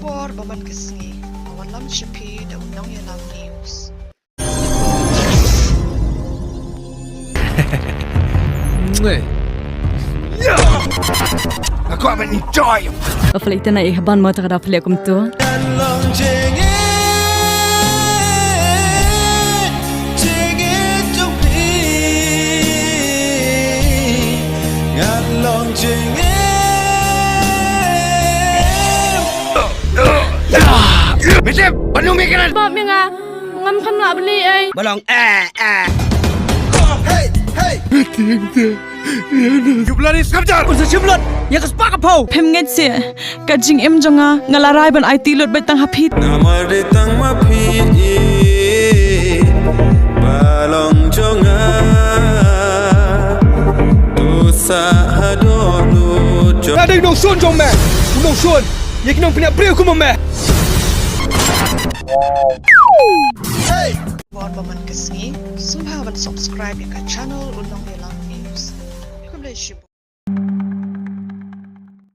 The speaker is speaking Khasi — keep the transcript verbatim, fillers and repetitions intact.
Por ba man ka sngi, nga wanlam sha phi da u Nongïalam News. Nga kwah ban enjoy. Ka phlei te na i haban ma ta ka da phlei kumto. Mitep, panu mi kanan. Bap mi nga, ngam kham lah beli ai. Balong, eh, eh. Hey, hey. You bloody scavenger. Kun sa shim lut. Ya ka spak ka pau. Phem ngeit se. Ka jingim jong nga, nga la rai ban aiti lut bad tang ha phi. Namar dei tang ma phi, ba long jong nga. Tu sa ha dohnud jong. Nga dei u nongshun jong me. U nongshun. Ïa ki nongpynïap briew kum me. Hey! Bad ba man ka sngi, sngewbha ban subscribe ïa ka channel u Nongïalam News. Khublei shibun.